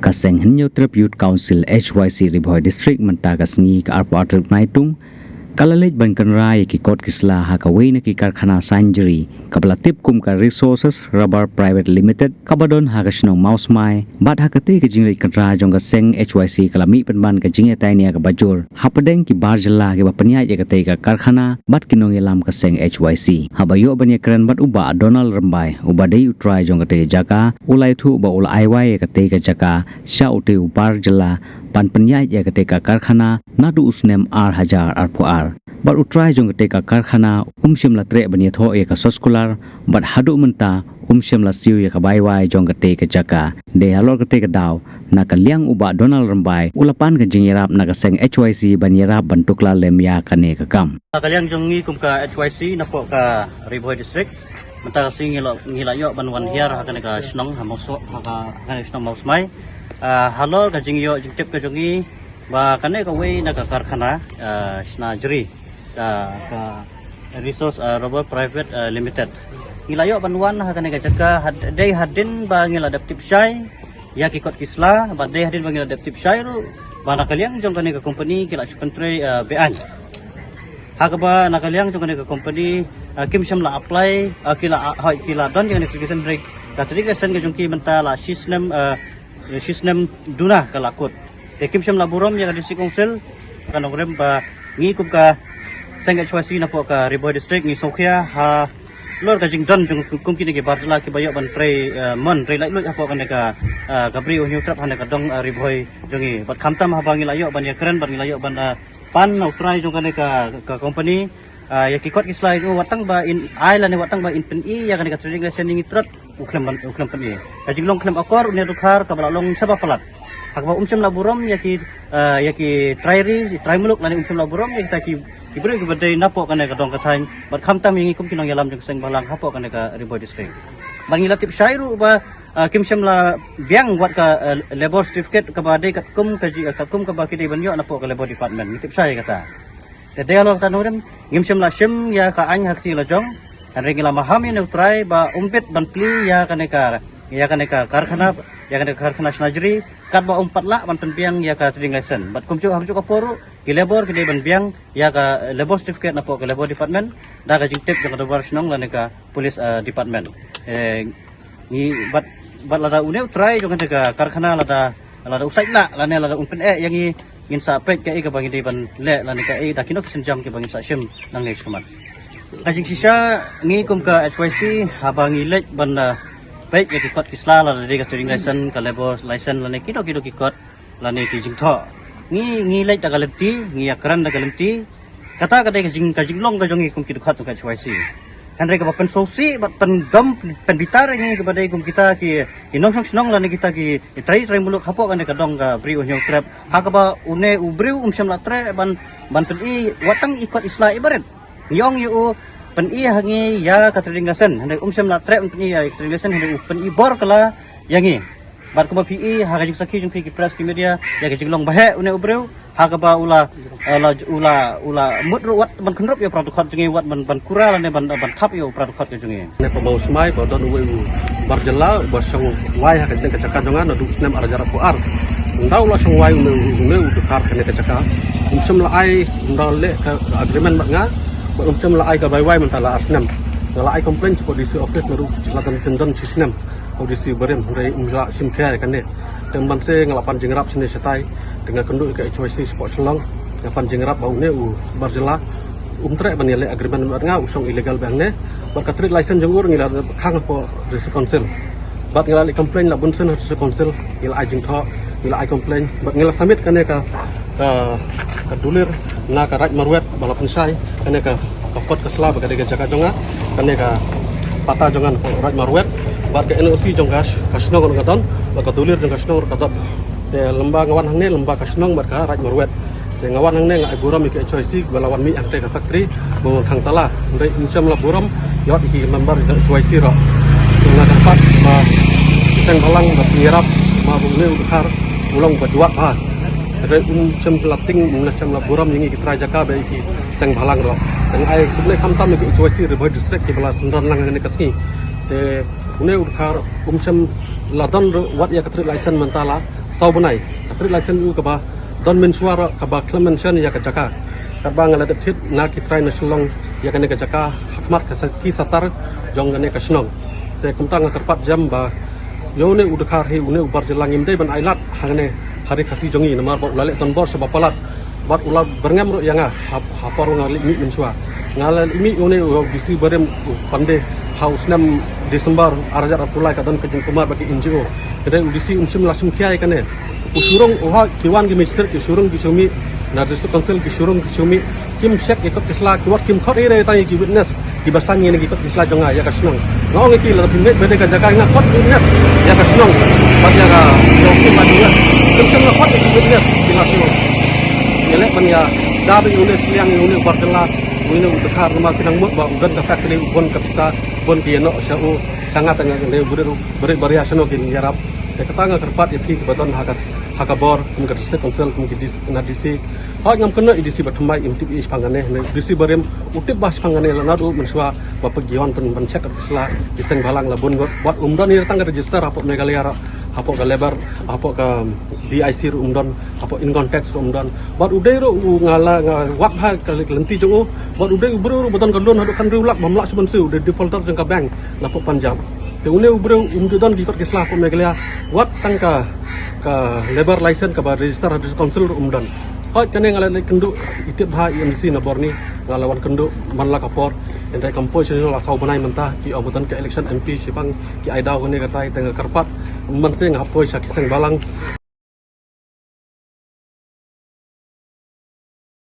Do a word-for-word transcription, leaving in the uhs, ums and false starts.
Ka Seng Hynñiewtrep Youth Council H Y C Ri Bhoi District mynta ka sngi ka arphew ar tarik Naitung ka la leit ban kynra ïa ki kot ki sla ha kawei na ki karkhana saiñ jri kaba la tip kum ka Resources Rubber Private Limited kaba don ha ka shnong Mawsmai, bad ha katei ka jingleit kynra jong ka seng H Y C ka la mih pynban ka jingïatai nia kaba jur hapdeng ki bar jylla kiba pynïaid ïa katei ka karkhana bad ki nongïalam ka seng H Y C. Haba ïoh ban ïakren bad u Bah Donald Rymbai uba dei u trai jong katei ka jaka, u la ïathuh ba u la ai wai ïa katei ka jaka sha utei u bar jylla ban pynïaid ïa katei ka karkhana naduh u snem ar hajar arphew ar. Bad u trai jong katei ka karkhana um shym la treh ban ïathoh ïa ka soskular, bad haduh mynta um shym la siew ïa ka bai wai jong katei ka jaka. Dei halor katei ka daw, na ka liang u Bah Donald Rymbai u la pan ka jingïarap na ka seng H Y C ban ïarap ban tuklar lem ïa kane ka kam. Na ka liang jong ngi kum ka H Y C napoh ka Ri Bhoi District, mynta ka sngi ngi la, ngi la ïoh ban wan hiar ha kane ka shnong, ha Mawsmai, ha ka, ha kane ka shnong Mawsmai. Ah, halor ka jingïoh jingtip ka jong ngi ba kane kawei na ka karkhana, ah, shna jri, ah, ka Resource, ah, Rubber Private, ah, Limited. Ngi la ïoh ban wan ha kane ka jaka had-, dei hadien ba ngi la dep tip shai ïa ki kot ki sla, bad dei hadien ba ngi la dep tip shai ruh ba na ka liang jong kane ka company ki la shu pyntrei, ah, be-aiñ. Ha kaba na ka liang jong kane ka company, ah, kim shym la apply, ah, ki la, ah, hoi, ki la don ïa kane ka trading license, ka trading license ka jong ki mynta la shi snem, ah, shi snem duna ka la kut. Te kim shym la burom ïa ka District Council, ka nongrim ba ngi kum ka seng H Y C napoh ka Ri Bhoi District ngi sngewkhia halor ka jingdon jong kum kine ki bar jylla kiba ïoh ban trei, eh, mon trei laitluid hapoh kane ka, eh, ka Bri U Hynñiewtrep ha kane ka dong, eh, Ri Bhoi jong ngi. Bad khamtam haba ngi la ïoh ban ïakren bad ngi la ïoh ban, eh, pan na u trai jong kane ka, ka company, ah, ïa ki kot ki sla, wat tang ba in ai lane wat tang ba in pyni ïa kane ka trading license ïa ngi trot, u khlem ban, u khlem pyni. Ka jinglong khlem akor une u dkhar kaba la long shaba palat. Ha kaba um shym la burom ïa ki, ah, ïa ki trai ri, trai muluk lane um shym la burom ïa kita ki, ki briew kiba dei napoh kane ka dong ka thaiñ. Bad khamtam ïa ngi kum ki nongïalam jong ka seng bhalang hapoh kane ka Ri Bhoi District. Bad ngi la tip shai ruh ba, ah, kim shym la biang wat ka, ah, labour certificate kaba dei katkum ka ji, ah, katkum kaba ki dei ban ïoh napoh ka Labour Department. Ngi tip shai kata. Te dei halor kata nongrim, ngim shym la shim ïa ka aiñ ha kti la jong. Hynrei ngi la maham ïa une u trai ba um bit ban plie ïa kane ka, ïa kane ka karkhana, ïa kane ka karkhana shna jri, katba um pat lah ban pynbiang ïa ka trading license. Bad kumjuh ha kajuh ka por ruh, ki labour ki dei ban biang ïa ka, eh, labour certificate napoh ka Labour Department, da ka jingtip jong ka dorbar shnong lane ka police, eh, department. Eh, ngi bad, bad lada une u trai jong kane ka karkhana lada, lada u sait lah, lane lada un pyneh ïa ngi, ngin sa peit kaei kaba ngi dei ban leh lane kaei da kino ki sienjam kiba ngin sa shim nangne shakhmat. Ka jingshisha ngi kum ka H Y C haba ngi leit ban, ah, peit ïa ki kot ki sla lada dei ka trading license, ka labour license lane kino kino ki kot lane ki jingthoh. Ngi, ngi leit da ka lynti, ngi ïakren da ka lynti. Kata ka dei ka jing, ka jinglong ka jong ngi kum ki dkhot jong ka H Y C. Hynrei kaba pynsngewsih bad pyndom, pynbitar ïa ngi kaba dei kum kita ki, ki nongshong shnong lane kita ki, ki trai trai muluk hapoh kane ka dong ka Bri U Hynñiewtrep. Ha kaba une u briew um shym la treh ban, ban pyni wat tang i kot i sla ibarit. Ngi ong ïa u pyni ha ngi ïa ka trading license. Hynrei um shym la treh ban pyni ïa ka trading license, hynrei u pyni bor kylla ïa ngi. Bad kumba phi i ha ka jingsakhi jong phi ki press ki media ïa ka jinglong ba heh une u briew ha kaba u la, eh, la, u la, u la mut ruh wat ban kynrup ïa u para dkhot jong ngi, wat ban, ban kura lane ban, ban thap ïa u para dkhot ka jong ngi. Kane ka Mawsmai ba don uwei u bar jylla ba shong wai ha kane ka jaka jong nga naduh u snem ar hajar arphew ar. Ynda u la shong wai une, une u dkhar kane ka jaka, um shym la ai, ynda leh ka agreement bad nga, bad um shym la ai ka bai wai mynta la ar snem. Nga la ai complaint shapoh D C office naduh la don, don shi snem. Ka D C barim, hynrei um lah shim khia ïa kane. Te mynta nga la pan jingïarap shane shatai. Te nga kynduh ïa ka H Y C shapoh Shillong. Nga pan jingïarap ba une u bar jylla um treh ban ïaleh agreement bad nga, u shong illegal bad hangne. Bad ka trade license jong u ruh ngi la khang hapoh District Council. Bad ngi la leh complaint la bun sien ha District Council, ngi la ai jingthoh, ngi la ai complaint. Bad ngi la submit kane ka, ka, ka dulir na ka Raid Marwet ba la pynshai kane ka, ka kot ka sla ba ka dei ka jaka jong nga, kane ka patta jong nga na Raid Marwet, bad ka N O C jong ka, ka shnong ruh ka don, bad ka dulir jong ka shnong ruh ka don. Te lymba nga wan hangne, lymba ka shnong bad ka Raid Marwet. Te nga wan hangne nga ai burom ïa ka H Y C ba la wan mih hangtei ka factory ba nga khang tala. Hynrei um shym la burom ïa wat ïa ki member ka H Y C ruh. Te nga kyrpad ba ki seng bhalang ba pynïarap ba une u dkhar u long ba juak bha. Hynrei um shym la tieng, um shym la burom ïa ngi ki trai jaka bad ïa ki seng bhalang ruh. Te nga ai khublei khamtam ïa ka H Y C Ri Bhoi District kiba la synran lang hangne ka sngi. Te une u dkhar um shym la don ruh wat ïa ka trade license mynta la Saw bnai, ka trade license u kaba don mynshuwa ruh kaba khlem mention ïa ka jaka. Katba nga la dep thied na ki trai na Shillong ïa kane ka jaka ha khmat ka sa-, ki satar jong kane ka shnong. Te kumta nga kyrpad jam ba ïa une u dkhar hi, une u bar jylla ngim dei ban ailad hangne ha ri Khasi jong ngi namar ba u la leh donbor sha ba palat. Bad u la byrngem ruh ïa nga ha, ha por nga leit mih mynshuwa. Nga la leit mih ïa une u D C barim u Pandey ha u snem December ar hajar arphew lai, ka don ka jingkyrmen bad ki N G O. Ka dei u D C um shym la shim khia ïa kane. U shu rung, u ha ki wan ki magistrate ki shu rung ki shu mih, na District Council ki shu rung ki shu mih. Kim check ïa kot ki sla, ki wat kim khot ïa ki tang ïa ki witness kiba sangeh ïa ki kot ki sla jong nga ïa ka shnong. Nga ong ïa ki, lada phi mih beit ka jaka, nga khot witness ïa ka shnong bad ïa ka, ïa u kim bad ïa. Kim, kim nga khot ïa ki witness ïa ka shnong. Ïa leh ban ïa da ba ïa une sliang, ïa une bar jylla, ïa une u dkhar namar ki nang mut ba u don ka factory, u bun ka pisa, u bun ki ïa noh sha u. Tang nga, tang nga, ïa une u briew, briew baria shano kin ïarap. Te kata nga kyrpad ïa phi kiba don ha ka, ha ka bor, kum ka District Council, kum ki D C, na D C. Hooid, ngam kynnoh ïa D C ba thymmai, im tip ïa i shaphang kane, ne D C barim u tip bha shaphang kane, la naduh mynshuwa ba peit ki wan pyn, pyncheck ki sla, ki seng bhalang la bun ngut. Bad um don ïa tang ka register hapoh Meghalaya ruh, hapoh ka labour, hapoh ka D I C ruh um don, hapoh income tax ruh um don. Bad u dei ruh u, nga la, nga wad bha ka lynti jong u. Bad u dei u briew ruh ba don ka loan haduh khathynriew lak bym lah shuh ban siew, u dei defaulter jong ka bank na hapoh Punjab. Te une u briew um ju don ki kot ki sla hapoh Meghalaya, wat tang ka, ka labour license kaba register ha District Council ruh um don. Hooid, kane nga la leit kynduh, i tip bha i M D C na bor ni, nga la wan kynduh man la ka por. Hynrei kam poi shuh, la saw bnai mynta, ki ong ba don ka election M P shaphang, ki ai daw kane katai, te nga kyrpad, man se nga poi sha ki seng bhalang.